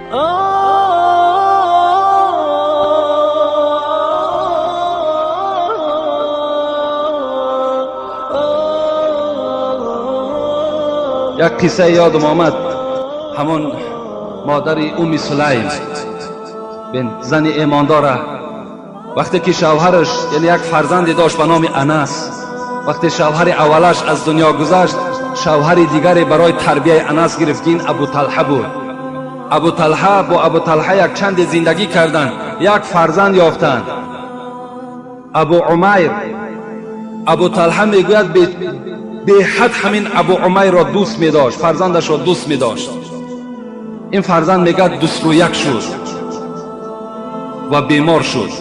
Як қисса ёдам омад. Ҳамон модари Умми Сулайм, зани имондора, вақте ки шавҳараш, яъне як фарзанде дошт ба номи Анас, вақте шавҳари аввалаш аз дунё гузашт, шавҳари дигаре барои тарбияи Анас гирифт, ки ин Абу Талҳа буд. Абу Талҳа бо Абу Талҳа як чанде зиндагӣ карданд, як фарзанд ёфтанд, Абу Умайр. Абу Талҳа мегӯяд, беҳад ҳамин Абу Умайрро дӯст медошт, фарзандашро дӯст медошт. Ин фарзанд мегӯяд дӯстрӯяк шуд ва бемор шуд.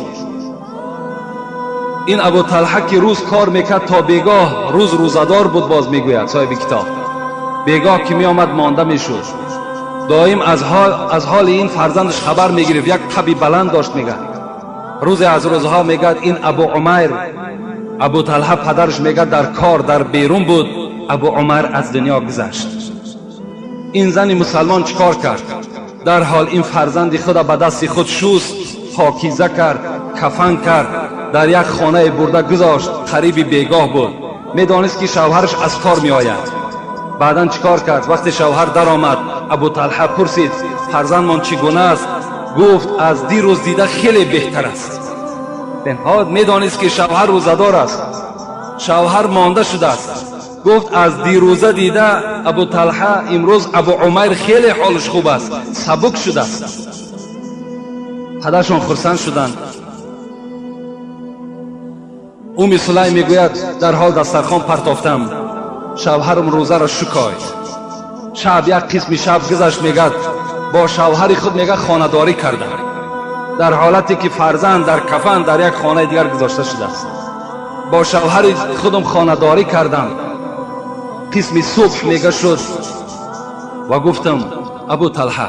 Ин Абу Талҳа ки рӯз кор мекард то бегоҳ, рӯз рӯзадор буд, боз мегӯяд соҳиби китоб, бегоҳ ки меомад монда мешуд. Доим аз ҳоли ин фарзандаш хабар мегирифт, як таби баланд дошт. Мегӯяд рӯзе аз рӯзҳо, мегӯяд ин Абу Умайр, Абу Талҳа падараш мегӯяд дар кор дар берун буд, Абу Умайр аз дунё гузашт. Ин зани мусалмон чӣ кор кард? Дарҳол ин фарзанди худа ба дасти худ шуст, покиза кард, кафан кард, дар як хонае бурда гузошт. Қариби бегоҳ буд, медонист ки шавҳараш аз кор меояд. Баъдан чӣ кор кард? Вақте шавҳар даромад, Абу Талҳа пурсид: фарзандмон чӣ гуна аст? Гуфт: аз дирӯз дида хеле беҳтар аст. Медонист ки шавҳар рӯзадор аст, шавҳар монда шудааст. Гуфт: аз дирӯза дида Абу Талҳа имрӯз Абу Умайр хеле ҳолаш хуб аст, сабук шудааст. Падаршон хурсанд шуданд. Умми Сулайм мегӯяд: дар ҳол дастархон партофтам, шавҳарам рӯзаро шукой. Шаб як қисми шаб гузашт, мегӯяд бо шавҳари худ мегӯяд хонадорӣ кардам, дар ҳолате ки фарзанд дар кафан дар як хонаи дигар гузошта шудааст. Бо шавҳари худам хонадорӣ кардам. Қисми субҳ мега шуд ва гуфтам: Абу Талҳа,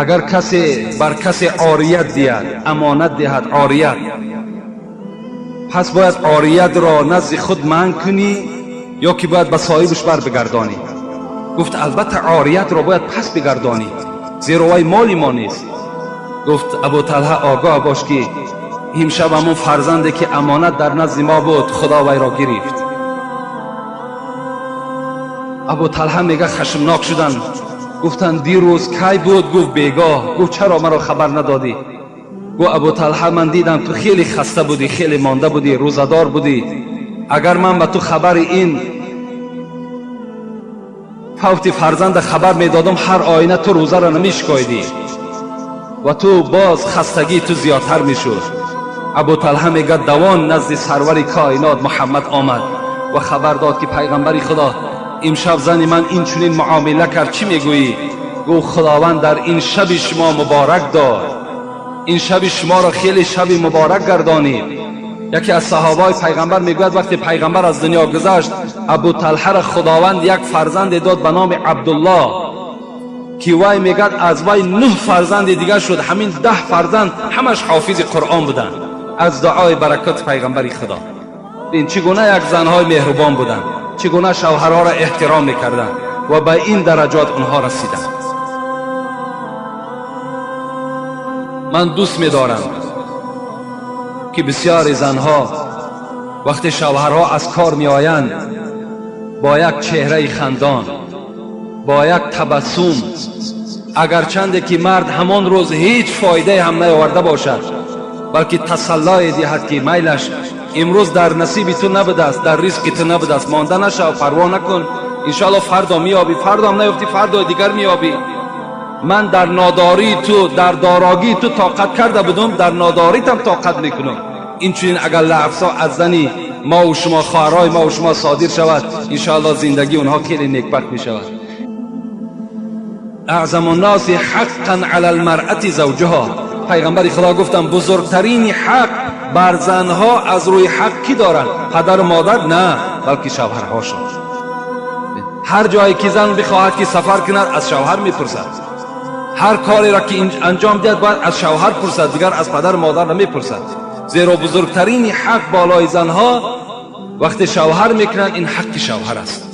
агар касе бар касе орият диҳад, амонат диҳад, орият, пас бояд ориятро назди худ манъ кунӣ ё ки бояд ба соҳибаш бар бигардонӣ? Гуфт: албатта ориятро бояд пас бигардонӣ, зеро вай моли мо нест. Гуфт: Абу Талҳа, огоҳ бош ки имшаб ҳамон фарзанде ки амонат дар назди мо буд, худо вайро гирифт. Абу Талҳа мега хашмнок шуданд, гуфтанд: дирӯз кай буд? Гуфт: бегоҳ. Гуфт: чаро маро хабар надодӣ? Гуфт: Абу Талҳа, ман дидам ту хеле хаста будӣ, хеле монда будӣ, рӯзадор будӣ. Агар ман ба ту хабари ин фавти фарзанда хабар медодам, ҳар оина ту рӯзаро намешикоидӣ ва ту боз хастагии ту зиёдтар мешуд. Абу Талҳа мегӯяд давон назди сарвари коинот Муҳаммад омад ва хабар дод ки пайғамбари Худо, имшаб зани ман ин чунин муомила кард, чӣ мегӯӣ? Гуфт: Худованд дар ин шаби шумо муборак дод, ин шаби шуморо хеле шаби муборак гардонид. Яке аз саҳобаҳои пайғамбар мегӯяд вақте пайғамбар аз дунё гузашт, Абу Талҳаро Худованд як фарзанде дод ба номи Абдуллоҳ, ки вай мегӯяд аз вай 9 фарзанди дигар шуд. Ҳамин 10 фарзанд ҳамаш ҳофизи Қуръон буданд аз дуои баракоти пайғамбари Худо. Ин чӣ гуна як занҳои меҳрубон буданд, чӣ гуна шавҳарҳоро эҳтиром мекарданд ва ба ин дараҷот онҳо расиданд. Ман дӯст медорам ки бисёри занҳо вақте шавҳарҳо аз кор меоянд бо як чеҳраи хандон, бо як табассум, агарчанде ки мард ҳамон рӯз ҳеҷ фоидае ҳам наёварда бошад, балки тасаллое диҳад ки майлаш имрӯз дар насиби ту набудааст, дар ризқи ту набудааст, монда нашав, парво накун, иншоалло фардо меёбӣ, фардо ҳам наёфтӣ, фардои дигар меёбӣ. Ман дар нодории ту, дар дорогии ту тоқат карда будум, дар нодоритам тоқат мекунам. Инчунин агар лафзҳо аз зани мо шумо, хоҳарҳои мо шумо содир шавад, иншоалло зиндагии онҳо хеле некбахт мешавад. اعظم الناس حقا علی المرأة زوجها. پیغمبر خدا گفتم بزرگترین حق بر زنها از روی حق کی دارند؟ پدر و مادر نه، بلکه شوهرهاشون. هر جایی که زن بخواهد که سفر کند از شوهر میپرسد، هر کاری را که انجام دهد باید از شوهر پرسد، دیگر از پدر و مادر نمیپرسد. زیرا بزرگترین حق بالای زنها وقتی شوهر میکنند این حق شوهر است.